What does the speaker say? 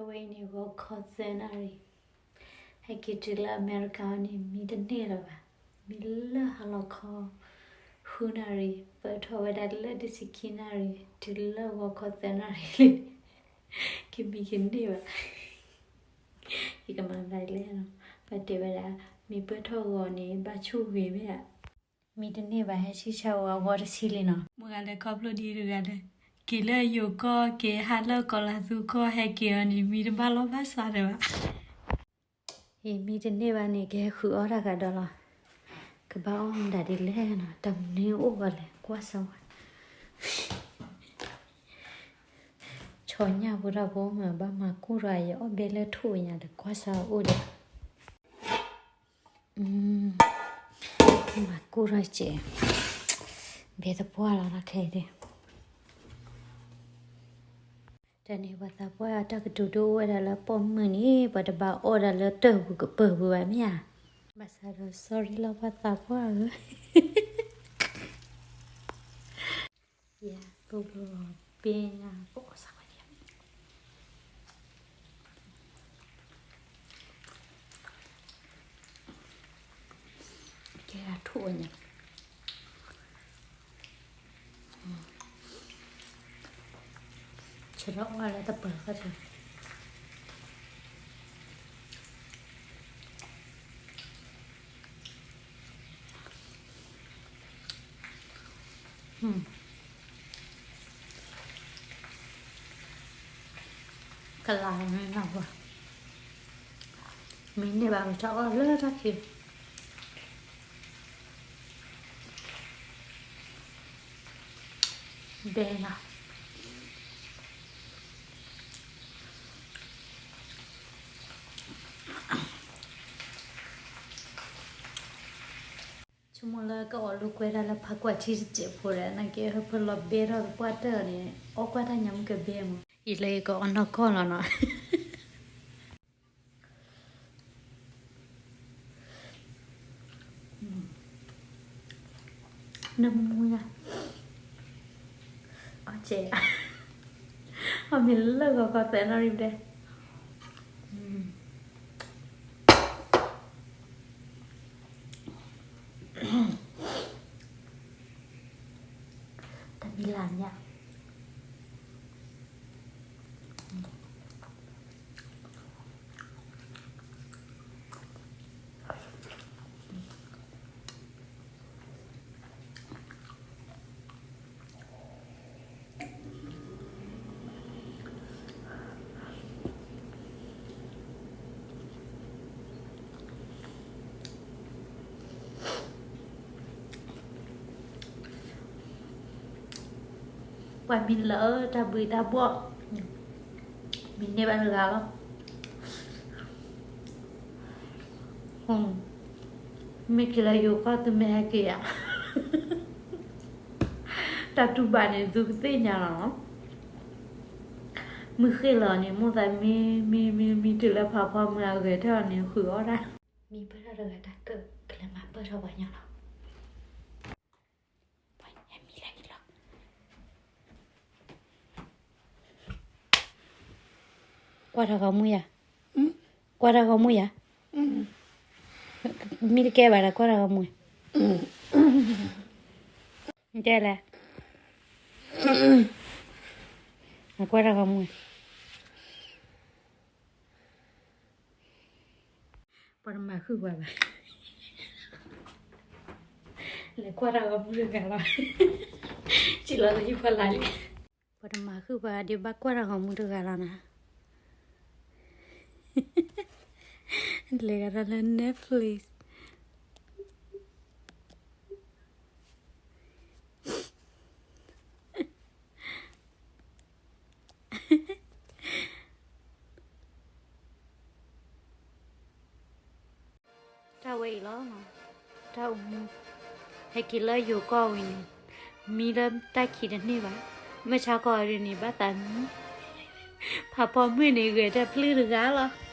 အဝဲအံၤန့ၣ် ဂီၤခီသၢနၣ်ရံၣ်, ဟဲက့ၤတုၤလၢအမဲရကၤအံၤန့ၣ် မံတန့ၢ်လၢၤဘၣ်. မံလၢဟါလီၤခီ ဃုနၣ်ရံၣ်, ပၢၢ်ထီၣ်ဝဲဒၣ်လၢတဆံခံနၣ်ရံၣ်, တုၤလၢဂီၤခီသၢနၣ်ရံၣ်လံ, ကမံကန့ၢ်ဘၣ်. ယကမၤဘၣ်လဲၣ်နီၤ, ပတဲဝဲဒၣ် မံပၢၢ်ထီၣ်ဂီၤန့ၣ် ဘၣ်ဆူၣ်ဂ့ၤမ့ၢ်ဧါ. မံတန့ၢ်ဘၣ် ဟဲဆံၣ်ဆၣ်ဝဲအဂီၢ်တဆံလံနီၤ. မုၢ်ဂၤလဲၤခီဖျိဒ်တဂၤလဲၣ်, က့ၤလၢယိၤကီၢ် က့ၤဟးလၢကီၤလၤသူကီၢ် ဟဲက့ၤအီၤန့ၣ် မံတဘၣ်လီၢ်ဘၣ်စးဒံးဘၣ်. အံၤမံတန့ၢ်ဘၣ်န့ၣ် ကဟဲဃုအီၣ်တၢ်ဂၤဒီးလီၤ. ကဘၣ်အီၣ်မတၤဒ်လဲၣ်နီၤ, တၢ်မနုၤအိၣ်ဂီၤလဲၣ် ကွၢ်စၢၤဝဲ. ဆီညၣ်ဖိတၢ်ဖိမ့ၢ် ဘၣ်မၤကိၢ်ဒီး ယအီၣ်ဘဲလၢထိၣ်ညါဒီး ကွၢ်စၢၤအိၣ်ဒီး မၤကိၢ်ထီၣ်စဲး, ဘဲသပှၢ်လီၤ တၢ်ခဲအံၤဒၣ်. တၢ်န့ၣ် ပှၤသးပှၢ်တၢ်ကတိၤဒိအိၣ်ဝဲဒၣ်လၢပိာ်မုၣ်န့ၣ် ပှၤတဘၣ်အီၣ်ဒၣ်လၢတၢၢ်ပူၤကပၢၢ်ပူၤဘၣ်မ့ၢ်ဧါ. ဘၣ်ဆၣ်ဒီး sorry လီၤ ပှၤသးပှၢ်ဧၢ. ယၤသိၣ်လိဘ့ၣ်ညါ ပအီၣ်စးဝဲဒၣ် ကဲဒၣ်ထိၣ်ဝဲညါ, ဆၢထၢၣ်အီၣ်လၢတပၢၤဃီၣ်ဆၢ, ကလၤမ့ၢ်နီၢ်ဝဲ, မ့ၢ်န့ၢ်ဘၣ်ကထီၣ်အီၣ်လၢတၢ်ခံ, ဘဲနီၤ. ဆိကမိၣ်လၢကအိၣ်လူၤကွဲတၢ်လၢဖးကွၢ်ထံတစဲးဖိဒီး နာ်က့ဟၢဖၢလီၤဘဲထီၣ်သပှၢ်တၢၢ်န့ၣ် အီၣ်ကွၢ်တၢ်ညါမ့ၢ်ကဘဲမး, ယံာ်လၢယကအီၣ်နီၢ်ကီၢ်လီၤနီၤ. နမူယၤ, အီၣ်စဲး, အီၣ်မ့ၢ်လၢဂီၤခီသၢနၣ်ရံၣ်ဘျဲၣ်, တၢ်မံၤလၢ်ညါ ပှၤမံၤလၢတၢ်ဘှံးတၢ်ဘှီၣ်, မံၤန့ၢ်ဘၣ်တဂၤလီၤ. မ့ၢ်က့ၤလၢယိၤကီၢ်သုမ့ၢ်ဟဲက့ၤဧါ, တၢ်တူၢ်ဘၣ်န့ၣ် သုကသ့ၣ်ညါလီၤနီၤ. မုၢ်ဃ့ၢ်လီၤန့ၣ် မိၢ်သးမံ မံ မံ မံတုၤလၢဖးဖီမုၢ်အဂဲၤထၢၣ်န့ၣ် ဃုအီၣ်ဒၣ်. မံပၢၢ်ထီၣ်တဂၤတၢ်ကၢၣ် ကလဲၤမၤပၢၢ်ထီၣ်ပှၤညီလီၤ. ပှၤဟဲမံလၢလီၤ. ကွၢ်တၢ်ဂီၤမူယၤ, ကွၢ်တၢ်ဂီၤမူယၤ, မံတကဲဘၣ်ဒီး ကွၢ်တၢ်ဂီၤမူ, တဲလဲၣ်, ကွၢ်တၢ်ဂီၤမူ, ပှၤတမၤဃုာ်ပှၤဘၣ်, လဲၤကွၢ်တၢ်ဂီၤမူတဂၤလီၤ, စံးလီၤလၢဟံၣ်ဖီလာ်လံ, ပှၤတမၤဃုာ်ပှၤဒီးဘၣ်ကွၢ်တၢ်ဂီၤမူတဂၤလီၤနၤ, လဲၤဂၤဒီးလၢ Netflix. တၢ်ဝဲအံၤလီၤ, တၢ်အိၣ်မူ, ဟဲက့ၤလၢယိၤကီၢ်ဝံၤန့ၣ်, မံလၢတၢ်ခံးတန့ၢ်ဘၣ်, မုၢ်ဆါခီဒ်န့ၣ် ဘၣ်သးမံ, ဖးဖီမုၢ်န့ၣ် ဂဲၤတၢ်ပျုၢ်တဂၤလီၤ.